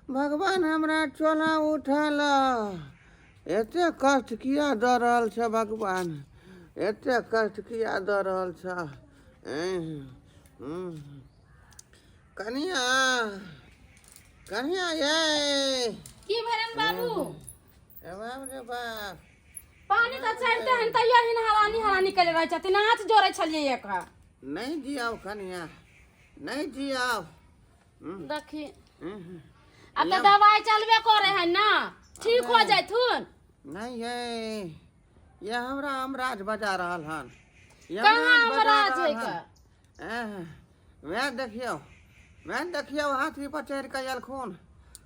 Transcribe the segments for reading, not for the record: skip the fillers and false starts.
भगवान हमरा चोला उठल। एते कष्ट किया दऽ रहल छै भगवान? एते कष्ट किया दऽ रहल छै? कनिया, कनिया ये। की भेलन बाबू? ए बाप रे बाप। पानी तऽ चढ़ते हन तैयो हिन हरानी हरानी केले रहै छथिन। हाथ जोड़ै छलियै एक। नहीं जियाओ कनिया, नहीं जियाओ। देखी, अब तऽ दवाई चलबे करे है ना, ठीक हो जैथुन। नहीं ये ये हमरा अमराज बजा रहल हन। ये कहाँ बजा अमराज रहल है हन। का? एह, वएह देखियौ, वएह देखियौ, हाथी पर चढ़ि कऽ एलखुन।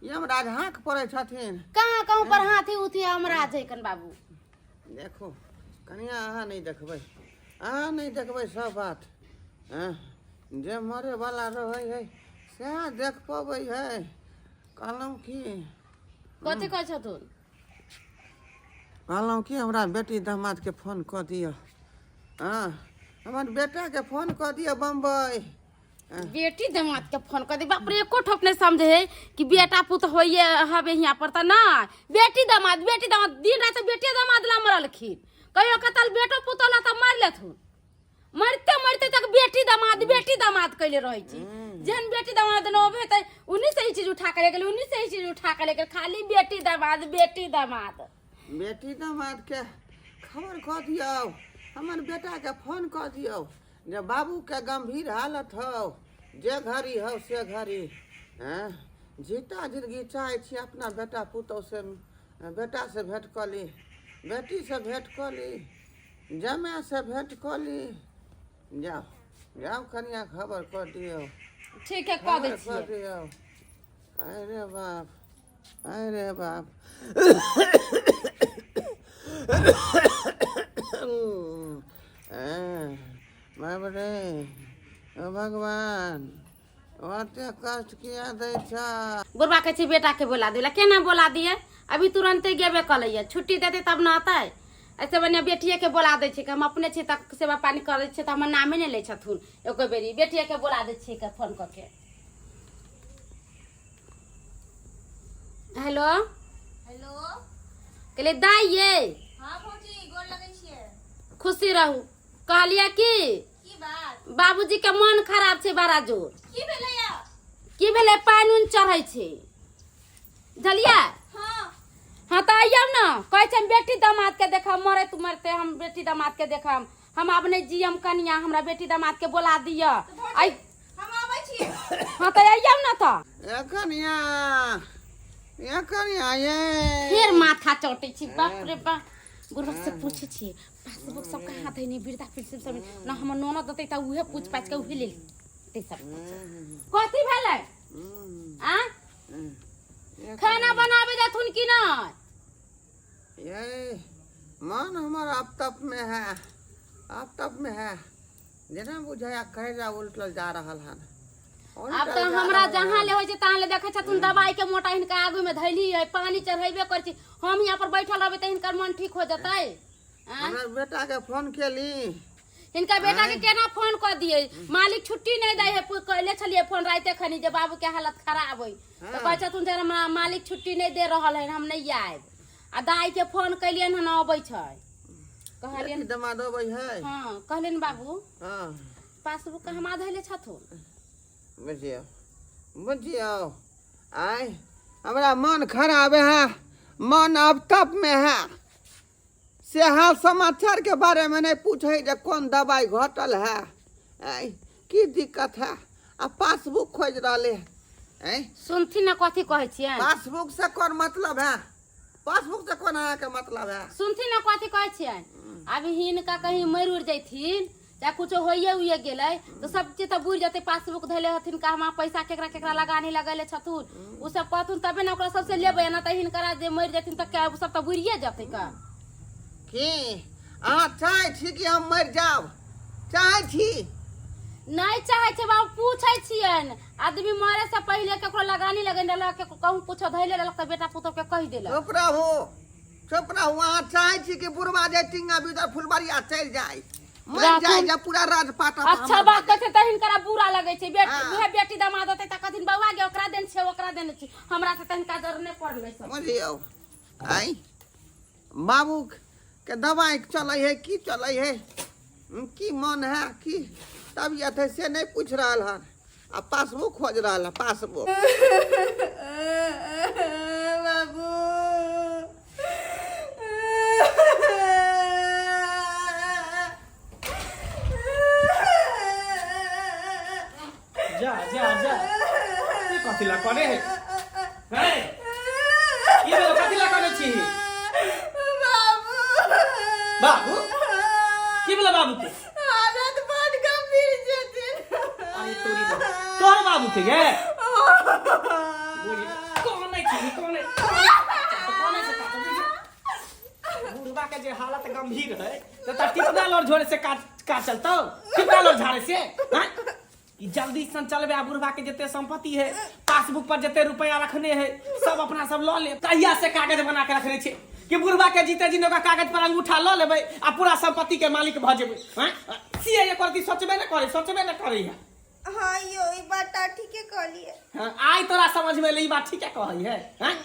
यमराज हाँक पड़ै छथिन। कहाँ कहूँ पर हाथी उथी अमराज है कन बाबू? देखू कनिया, अहाँ नहि देखबै, अहाँ नहि देखबै सब बात। एह, जे मरे वाला रहै है सएह देख पबै है। कहलहुँ की? कथी कहै छथुन? कहलहुँ कि हमरा बेटी दामादके फोन कऽ दिअ। हँ, हमर बेटाके फोन कऽ दिअ बम्बई। बेटी दामाद के फोन कर दे। बाप रे, एको ठोप नहीं समझे है कि बेटा पुत होइए हवे यहाँ पर त ना। बेटी दामाद, बेटी दामाद, दिन रात बेटी दामाद ला मरलखिन। कहियो कतल बेटो पुतो ला त मार लेथुन। मरते मरते तक बेटी दामाद बेटी दामाद कैले रहै छी। जेहन बेटी दामाद न होबे त उन्हीं से ही चीज उठा के ले गेल, उन्हीं से ही चीज उठा के ले गेल। खाली बेटी दामाद, बेटी दामाद। बेटी दामादके खबर कऽ दियौ, हमर बेटाके फोन कऽ दियौ जे बाबूके गंभीर हालत हौ, जे घड़ी हौ से घड़ी। हँ, जीता जिंदगी चाहै छी अपना बेटा पुतहु से, बेटासँ भेँट कऽ ली, बेटीसँ भेँट कऽ ली, जमायसँ भेँट कऽ ली। जाउ जाउ कनिया, खबर कऽ दियौ। ठीक है, कऽ दै खबर कऽ छियै। दियौ। अरे बाप, अरे बाप। बाप रे, ओ भगवान, ओते कष्ट किया दै छ? बुढ़बा कहै छै बेटा के बोला दिला। केना बोला दिए? अभी तुरंते गेबे कलैया, छुट्टी देते तब ना अतै। ऐसे बढ़िया बेटिए के बोला दै छै। हम अपने छी तक सेवा पानी करै छियै तऽ हमर नामे नहि लै छथुन एको बेरी। बेटिए के बोला दै छियै के फोन कऽ के। हेलो। हेलो। कहलियै दाइ ये। हाँ भौजी, गोर लगै छियै। खुशी रहू। कहलियै की? की बात? बाबूजी के मन खराब छै बड़ा जोर। की भेलैया? की भेलै, पानि उनि चढ़ै छै, बुझलियै? हाँ। हाँ तऽ अइयौ ने। कहै छै हम बेटी दामाद के देखब, मरैत मरते हम बेटी दामाद के देखब। हम आब नहि जियम कनिया, हमरा बेटी दामाद के बोला दिअ। भौजी, अइ हम आबै छी। हाँ तऽ अइयौ ने तऽ। ए कनिया, ए कनिया ये। फेर माथा चौटै छी। बाप रे बाप। बुढ़बा से पूछै छी, पासबुक सब कहाँ धैने, वृद्धा पेंशन सब ना हमर ननद देतै तऽ उहे पूछ पाछ के उहे ले लेतै सब कुछ। कथी भेलै? आ खाना बनाबे जाथुन कि नहि? ये मन हमर अब तप में है, अब तप में है। जेना बुझाया करेजा उलटल जा रहल हन। आब तऽ हमरा जहाँ ले होइ छै तहाँ ले देखै छथुन। दवाई के मोटा हिनका आगू में धैली है, पानी चढ़ेबे करै छी। हम यहाँ पर बैठल रहबै तऽ हिनकर मन ठीक हो जेतै? आँय? हमर बेटा के फोन केली? हिनका बेटा के केना फोन कऽ दियै? मालिक छुट्टी नहि दै है। कैले छलियै फोन राइते खनी जे बाबू के हालत खराब है, तऽ कहै छथुन जे हमरा मालिक छुट्टी नहि दे रहल है, हम नहि आयब। आ दाई के फोन कैलियन हन, अबै छै कहलियन। बेटी दमाद अबै है? हाँ, कहलियन बाबू, हाँ। पासबुक कहाँ धैले छथुन? बुझियौ, बुझियौ, आय हमरा मन खराब है, मन अब तप में है। से हाल समाचार के बारे में नहीं पूछे जे कौन दवाई घटल है, आय की दिक्कत है, आ पासबुक खोज रहले है। आय सुनथिन ने कथी कहै छियनि। पासबुक से कौन मतलब है? पासबुक से कौन अहाँके मतलब है? सुनथिन ने कथी कहै छियनि। अभी हिनका कहीं मरि उड़ जैथिन चाहे कुछो होइए उइए गेलै तऽ सब चीज तऽ बुझि जेतै। पासबुक धैले हथिन कहमा, पैसा केकरा केकरा लगानी लगैले छथुन, ओ सब कहथुन तबे ने ओकरा सबसे लेबै। ना तऽ हिनकरा जे मरि जेथिन तऽ सब तऽ बुड़िए जेतै का। की अहाँ चाहै छी कि हम मरि जाब? चाहै छी? नहि चाहै छै बाबू, पूछै छियनि। आदमी मरे से पहिले केकरो लगानी लगेने रहलक, केकरो कहूँ कुछो धैले रहलक तऽ बेटा पुतोह के कहि देलक। चुप रहू, चुप रहू। अहाँ चाहै छी कि बुढ़वा जे टिंगा भीतर फुलबरिया चलि जाय? मर जाए राखू। जा पूरा राजपाट अच्छा बात कहै छै तऽ हिनकरा बुरा लगै छै। बेटी हाँ। उहे बेटी दमाद होतै तऽ कहथिन बौआ गे, ओकरा देने छै, ओकरा देने छै, हमरा से तऽ हिनका जर नहि पड़लै सब। बुझियौ, आइ बाबू के दवाइ चलै है की चलै है, की मन है की तबियत है से नहि पूछि रहल हन, आ पासबुक खोज रहल है, पासबुक। बाबू, जा जा जा, ई कथी ला करे है? है ई बेलो कथी ला करे छी? बाबू। बाबू की भेलो बाबू के? हालत बड गंभीर छथिन। अरे तोरी बा, तोहर बाबू के गे कोन छी? कोन कोन से काट? बुढ़वा के जे हालत गंभीर है तो ता टिपना लोर झोरे से का का चलतो? टिपना लोर झाड़े से हैं कि जल्दी से चलबे आ बुढ़वा के जते संपत्ति है, पासबुक पर जते रुपया रखने है, सब अपना सब ल ले। कहिया से कागज बना के रखने छे कि बुढ़वा के जीते जी का कागज पर अंगूठा ल लेबै आ पूरा संपत्ति के मालिक भ जेबै हैं। सीए ये करती सोचबे न करे, सोचबे न करे है। हाँ यो, ई बात तऽ ठीके कहलिए। हाँ, आइ तोरा समझ में एलै, ई बात ठीके कहै है हैं।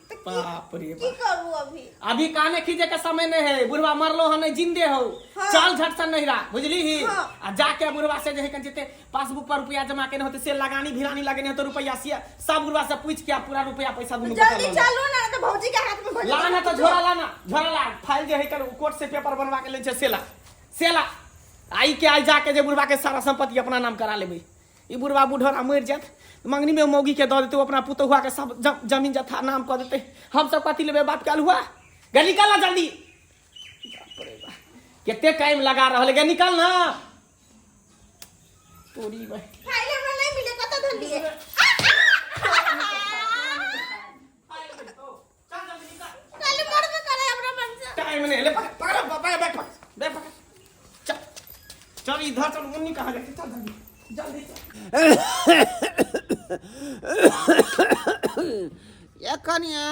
तऽ की बाप रे की बाप। करू अभी? अभी काने खींचे के समय नहीं है, बुढ़वा मरलो है नहीं जिंदे हो। हाँ। चल झट से नहिरा, बुझली ही? हाँ। आ जाके बुढ़वा से जे है जते पासबुक पर रुपया जमा केने होते से लगानी भिरानी लगेने होते रुपया से सब बुढ़वा से पूछ के आ पूरा रुपया पैसा दुनू जल्दी के लऽ ले। चलू ना, तो भौजी के हाथ में भौजी लाना तो झोरा लाना, झोरा ला, फाइल जे है कर कोर्ट से पेपर बनवा के ले छै से ला, से ला। आई के आई जाके जे बुढ़वा के सारा संपत्ति अपना नाम करा लेबै। ई बुढ़वा बुढ़ोरा मरि जायत, मंगनी में मौगी के दऽ देतै, ओ अपना पुतहुआ के सब जमीन जथा नाम कऽ देतै। हम सब कथी लेबै बाप के अलहुआ? गे निकल ना जल्दी। बाप रे बाप, कते टाइम लगा रहल, गे निकल ना। तोरी बा। फाइल हमरा नहीं मिले, कतऽ धरलिए? कल मरबे करे हमरा मन से। टाइम नहीं ले, पकड़ पकड़ पकड़, बैठ पकड़, बैठ पकड़, चल चल इधर चल, मुन्नी कहाँ जाके, चल जल्दी जल्दी चल। ये कनिया,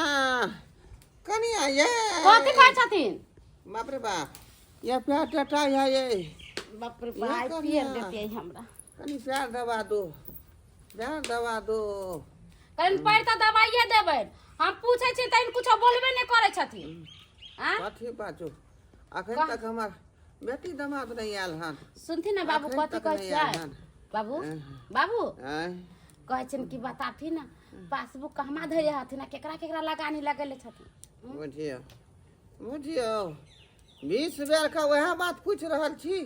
कनिया ये कथी कहै छथिन? बाप रे बाप, ये प्यार टटा है ये। बाप रे ये बाप, कनिया। पेर देतियै हमरा। कनी प्यार दबा दो, प्यार दबा दो। कनि पैर तऽ दबाइए देबै। हम पूछै छियै तहन कुछो बोलबे नहि करै छथिन। आँ? कथी बाजू? अखन कह। तक हमर बेटी दमाद नहीं आयल हन। सुनथिन ने बाबू, अखन कथी तक कहै नहि आयल छियै हन। बाबू? हँ। बाबू आँय? कहै छियनि कि बताथिन ने पासबुक कहमा धरे हथिन आ केकरा केकरा लगानी लगेले छथिन। बुझियौ, बुझियौ, 20 बेर के वएह बात पूछि रहल छी।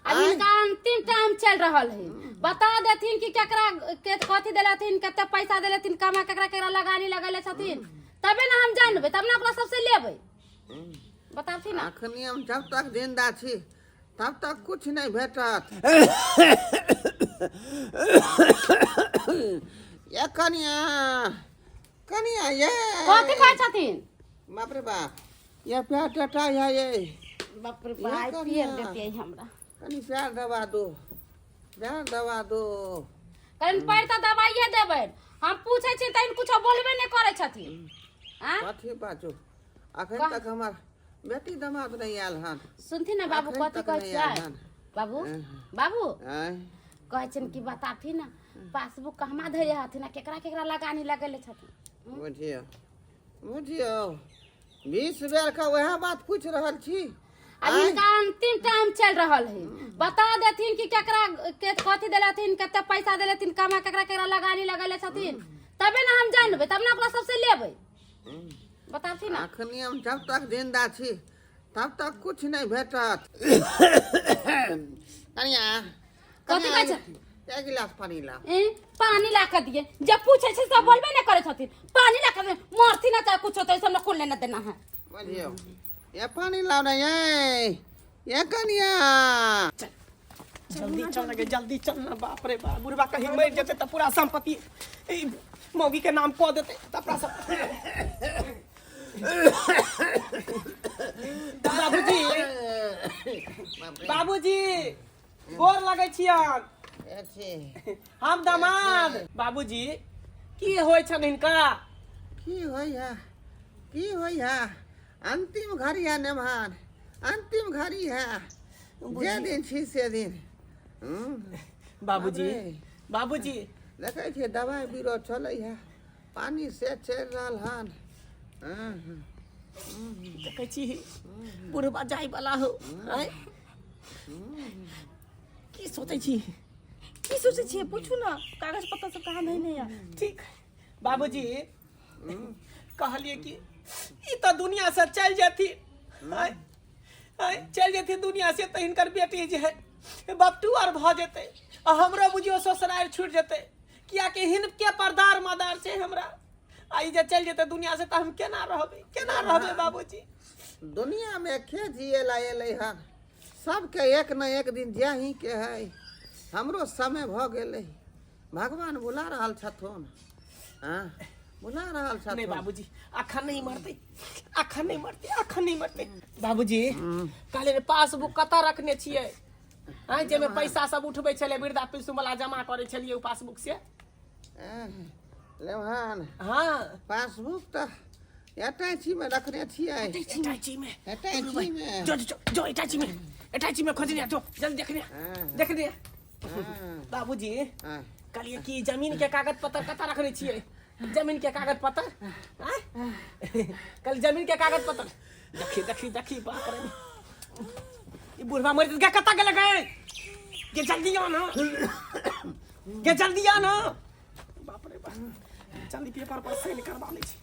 अब हिनका अंतिम टाइम चल रहल है, बता देथिन कि केकरा के कथी देलथिन, कते पैसा देलथिन, कमा केकरा केकरा लगानी लगेले छथिन, तबे ने हम जानबै, तब ने ओकरा सबसे लेबै। बताथिन ने। अखनी हम जब तक जिंदा छी तब तक कुछ नहीं भेटत। ये कनिया, कनिया ये कथी कहै छथिन? बाप रे बाप, ये प्यार टटा है ये। बाप रे ये बाप, कनिया। पेर देतियै हमरा। कनी प्यार दबा दो, प्यार दबा दो। कनि पैर तऽ दबाइए देबै। हम पूछै छियै तहन कुछो बोलबे नहि करै छथिन। आँ? कथी बाजू? अखन कह। तक हमर बेटी दमाद नहीं आयल हन। सुनथिन ने बाबू, अखन कथी तक कहै नहि आयल छियै हन। बाबू? हँ। बाबू आँय? कहै छियनि कि बताथिन ने पासबुक कहमा धरे हथिन आ केकरा केकरा लगानी लगेले छथिन। बुझियौ, बुझियौ, 20 बेर के वएह बात पूछि रहल छी। अब हिनका अंतिम टाइम चल रहल है, बता देथिन कि केकरा के कथी देलथिन, कते पैसा देलथिन, कमा केकरा केकरा लगानी लगेले छथिन, तबे ने हम जानबै, तब ने ओकरा सबसे लेबै। बताथिन ने। अखनी हम जब तक जिंदा छी तब तक कुछ नहीं भेटत। कनिया, कथी कनिया, कहै छथिन? एक गिलास पानी ला। ए, पानी ला के दिए, जब पूछे छै सब बोलबे नहीं करे छथिन। पानी ला के दिए, मरती ना चाहे कुछ होते, सब कुल लेना देना है। बुझियौ, ये पानी लाओ ना ये, ये कनिया। जल्दी चल गे, जल्दी चल ना। बाप रे बाप, बुढ़वा कहीं मर जेतै तऽ पूरा संपत्ति ई मौगी के नाम कऽ देतै तऽ पूरा सब। बाबूजी, बाबूजी गोर लगै छियन। अच्छे। हम दामाद। बाबूजी की होइ छनि हिनका? की होइ है, की होइ है? अंतिम घड़ी है नेमान, अंतिम घड़ी है। जे दिन छी से दिन। हम्म, बाबूजी, बाप रे। बाबूजी, देखै छियै दवाइ बीरो चलै है, पानी से चलि रहल हन। हम्म, देखै छी बुढ़बा जाय वाला हो। आँय? की सोचै छी? की सोचै छियै पूछू ना, कागज पत्तर सब कहाँ धैने या। ठीक बाबूजी, कहलिए कि ई तऽ दुनिया से चलि जेथिन। आँय आँय, चलि जेथिन दुनिया से तऽ हिनकर बेटी जे है बपटू आर भऽ जेतै आ हमरो बुझियौ ससुरारि छुटि जेतै, कियाकि हिनके पर दार मदार छै हमरा। आ ई जे चलि जेतै दुनिया से तऽ हम केना रहबै, केना रहबै बाबूजी? दुनिया में के जिए ला एलै हन? सबके एक न एक दिन जाही के है। हमरो समय भऽ गेलै, भगवान बुला रहल छथुन। हाँ, बुला रहल नहीं छथुन। बाबूजी, अखन नहीं मरतै, अखन नहीं मरतै, अखन नहीं मरतै बाबूजी। कहले रे पासबुक कतऽ रखने छियै? आँय, जाहिमे पैसा सब उठबै छलै, वृद्धा पेंशन वाला जमा करै छलियै ओ पासबुक से। लेवहान। हाँ। पासबुक तऽ अटैची में रखने छियै। अटैची में? अटैची में। जो जो जो, अटैची में, अटैची में खोजने जो, जल्दी देखने। हाँ। देखने। हाँ, बाबूजी, हाँ। कहलिए कि जमीन के कागज पत्तर कतऽ रखने छियै? जमीन के कागज पत्तर? आँय? कल जमीन के कागज पत्तर देखी देखी देखी। बाप रे, ई बुढ़वा मरि गेल। कतऽ गेल गए? के जल्दी आ ना, के जल्दी आ ना। बाप रे बाप, जल्दी पेपर पर साइन करवा लै छी,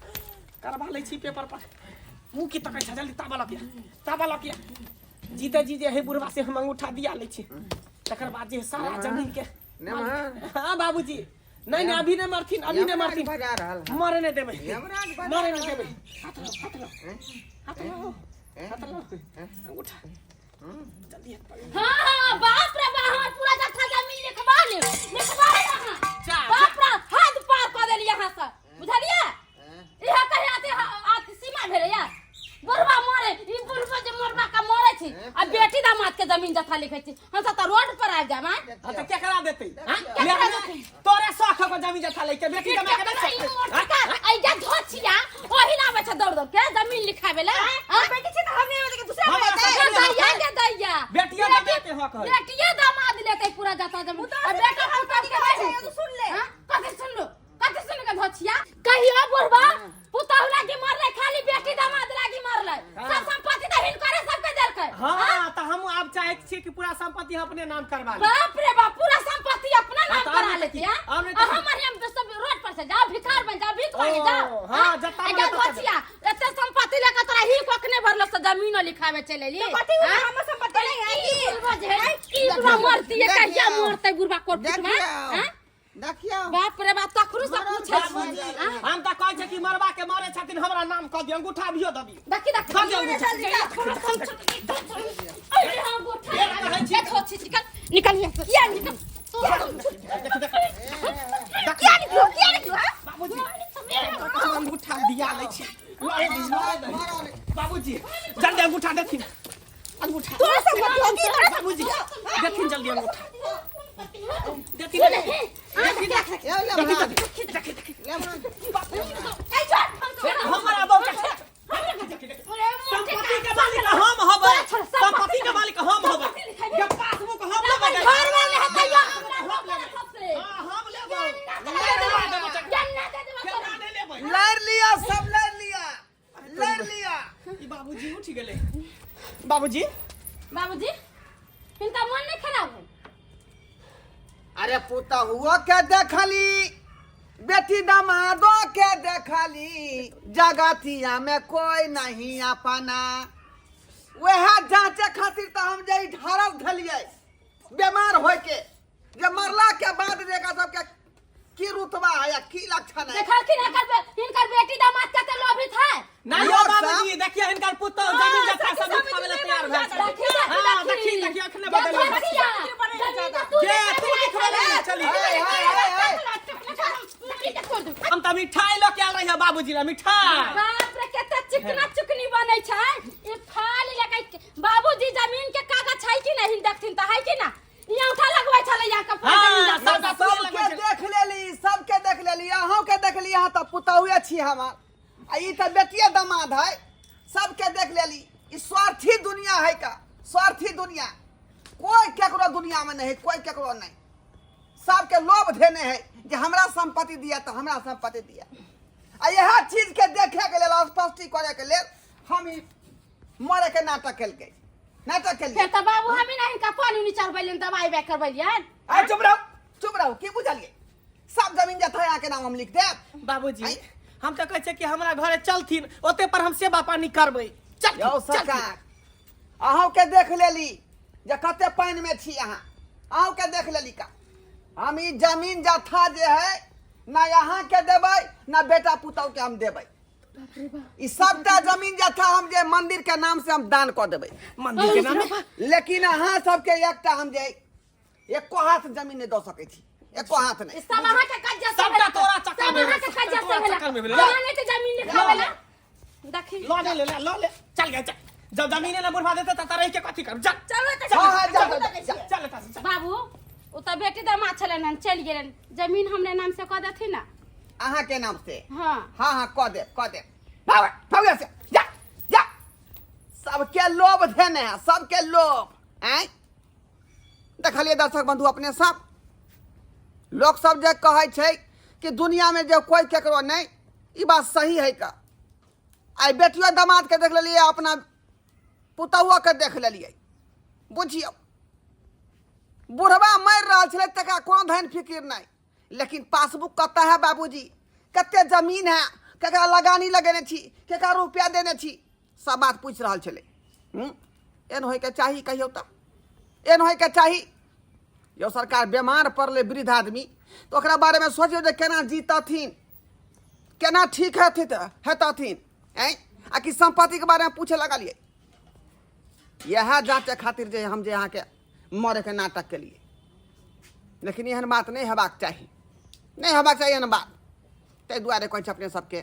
करवा लै छी पेपर पर। मुँह की तकै छै? जल्दी ताबा लऽ के, ताबा लऽ के। जीते जी जे है बुढ़वा से हम अंगूठा दिया लै छी, तकर बाद जे सारा जमीन के नमहर। हाँ बाबूजी। नहीं नहीं, अभी नहीं मरथिन, अभी नहीं यमराज मरथिन। बजा रहल हन। मरे नहीं देबै। यमराज बजा मरे नहीं रहल। देबै। हाथ लो, हाथ लो, हाथ लो, हाथ लो, अंगूठा जल्दी हाथ पकड़। हाँ हाँ, बाप रे बाप, हमर पूरा जत्था जमीन लिखवा ले, लिखवा ले अहाँ। जा, बाप रे, हद पार कऽ देलियै अहाँ सब, बुझलियै? इहे कहे आते आते सीमा भेलै यार। बुढ़वा मरे, ई बुढ़वा जे मरबा के मरे छै आ बेटी दामाद के जमीन जथा लिखै छै, हम सब तऽ रोड पर आबि जाब। आँय? हाँ तो क्या करा देते? हाँ, क्या करा देतै? तोरे शौक हो जमीन जथा लेके, बेटी जमा के नहीं ई मोटका, ऐ धोछिया ओही लाबै छै दौड़ दौड़ के जमीन लिखाबै ला। आँय? बेटी छै तऽ हम नहि के दूसरा हमरा लेतै। सब- दैया के दैया। बेटिया दे के हक है। बेटिया दामाद लेतै पूरा जथा जमीन आ बेटा पुतहु के नहीं तू सुन ले। हाँ? कथी सुनलो, कथी सुन के धोछिया? कहियो बुढ़बा पुतहु लागी मरलै? खाली बेटी दामाद लागी मरलै। सब संपत्ति तऽ हिनकरे सबके देलकै। हाँ, तो हम आब चाहे छी कि पूरा संपत्ति हम अपने नाम करवा ली। बाप रे बाप, पूरा संपत्ति अपना हाँ, नाम तो करा आब नहीं लेती तऽ है। की? आब नहीं आ तऽ की? हमर हम सब रोड पर से जाओ, भिखार बन जाओ, भीख मांगे ओ, जाओ। हाँ, जत्ता आ बना जा तत्ता। धोछिया, एते संपत्ति लेके तोरा ही कोखने भरलो से जमीनो लिखावे चले ली। कथी हुआ? हमर संपत्ति नहीं है की की? बुढ़बा जे है, की बुढ़बा मरती है, कहिया मरते बुढ़बा कोट फुटवा? देखियौ। हाँ? देखियौ। बाप रे बाप, तखनो से मरल पूछै छी। बाबूजी। हाँ? हम तऽ कहै छै कि मरबा के मरे छथिन, हमरा नाम कऽ दियौ, अंगूठा भी दबियौ। देखी देखी। खा जाओ, अरे हाँ, अंगूठा देखो छी, निकल निकल यहाँ से, किया निकल तू? किया निकलो, किया निकलो? हाँ? बाबूजी, अंगूठा दिया लै छी। लड़े दी, लड़े दी। बाबूजी, जल्दी अंगूठा देथिन, अंगूठा। तोरा संपत्ति होगी, तोरा। बाबूजी, देथिन जल्दी अंगूठा देथिन। यौ लेमहान, देखी देखी। लेमहान। हमरा बहुत संपत्ति के मालिक हम हबै, संपत्ति के मालिक हम हबै। के पासबुक हम लेबै। घर वाले है तैयार सबसे। हाँ, हम लेबै। केना नहि लेबै? लड़ लिया सब, लड़ लिया, लड़ लिया। ई बाबूजी उठि गेलै। बाबूजी। बाबूजी, हिनका मन नहीं खराब है? अरे, पुतहुओ के देखली, बेटी दमादो के देखली, जगतिया में कोई नहीं अपना। वह जांचे खातिर तो हम जे ढारल धलियै बीमार होय के, जे मरला के बाद जेका सबके की रुतबा है या की लक्षण है। देखलखिन हिनकर बेटी दामाद कते लोभित है। नहीं लोग बाबूजी, देखिए हिनकर पुतहु जमीन जथा सब उठावे ला तैयार भेल छै। देखी देखी। हाँ, देखी देखी, अखने बदल गेल। जे तू लिखबे नहीं चली। हे, हे, हे, हे। हम तऽ मिठाई लऽ के आयल रहियै बाबूजी ला, मिठाई। बाप रे, कते चिकना चुकनी बनै छै ई फाल लेके। बाबूजी, जमीन के कागज छै कि नहीं देखथिन तऽ है कि ना? ई औंठा लगबै छलै यहाँ के पूरा हाँ, जमीन जथा। सबटा सुइए लगबै सबके छलै। देख लेली, सबके देख लेली, अहूँ के देख ली। अहाँ तऽ पुतहुए छी हमर आ ई तऽ बेटिए दमाद है। सबके देख लेली। ई स्वार्थी दुनिया है का, स्वार्थी दुनिया। कोई केकरो दुनिया में नहीं है, कोई केकरो नहीं। सबके लोभ धेने है जे हमरा संपत्ति दिया तो हमरा संपत्ति दिया। आ इएह चीज के देखे के लेल, स्पष्टी करे के लेल हम ई मरे के नाटक केलकै, नाटक केलियै। फेर तऽ बाबू हम ही नहीं का पानी उनी चढ़बैलियन, दवाई बाई करबैलियन। आ चुप रहो। चुप रहू। की बुझलियै? सब जमीन जथा यहाँ के नाम हम लिख देब। बाबूजी आँय? हम तऽ कहै छियै कि हमरा घरे चलथिन, ओते पर हम सेवा पानी करबै। चल यौ सरकार, अहूँ के देख लेली जे कते पानि में छी अहाँ, अहूँ के देख लेली का। हम ई जमीन जथा जे है ना अहाँ के देबै ना बेटा पुतहु के हम देबै। ई सबटा जमीन जथा हम जे मंदिर के नाम से हम दान कऽ देबै। मंदिर के नाम? लेकिन अहाँ सबके एकटा हम जे एको हाथ जमीन नहि दऽ सकै छी, एको हाथ नहि। सब अहाँ के कज्जा से सबटा भेला। तोरा चक्कर सब में अहाँ के भेलै, कज्जा से तोरा भेला। चक्कर में भेलै। अहाँ नहि तऽ जमीन लिखावेला। देखी। लऽ ले, ले ले, लऽ ले, चल गए चल। जब जमीने ना बुढ़वा देते त रह के कथी करब? चल। चलो तऽ। हाँ, हाँ, जा, जा, जा। चल एतऽ से, चल। बाबू, ओ तऽ बेटी दमाद छलनि हन, चलि गेलनि। जमीन हमरे नाम से कऽ देथिन ना। अहाँ के नाम से? हाँ। हाँ हाँ, कऽ देब, कऽ देब। भाग, भाग यहाँ से, जा जा। सबके लोभ धेने है, सबके लोभ। आँय देखलियै दर्शक बंधु अपने सब, लोक सब जे कहै छै कि दुनिया में जे कोई केकरो नहीं, ई बात सही है का। आइ बेटियो दामाद के देख लेलियै, अपना पुतहुओ के देख लेलियै। बुझियौ, बुढ़वा मरि रहल छलै तकरा कोनो धन फिकिर नहीं, लेकिन पासबुक कतऽ है बाबूजी, कते जमीन है, केकरा लगानी लगेने छी, केकरा रुपया देने छी, सब बात पूछि रहल छलै। एहन होइके चाही? कहियौ तऽ एहन होइके चाही? यौ सरकार, बीमार पड़लै वृद्ध आदमी तऽ ओकरा बारेमे सोचियौ जे केना जीतथिन, केना ठीक हेथिन हेतथिन। आँय, आ कि सम्पत्तिके बारेमे पूछे लगलियै। इएह जाँचे खातिर जे हम जे अहाँके मरैके नाटक केलियै, लेकिन एहन बात नहि हेबाक चाही, नहि हेबाक चाही एहन बात। ताहि दुआरे कहै छी अपने सबके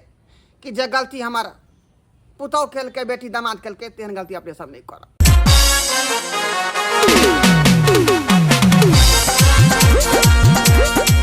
कि जे गलती हमर पुतहु केलकै, बेटी दामाद केलकै, तेहन गलती अपने सब नहि करब।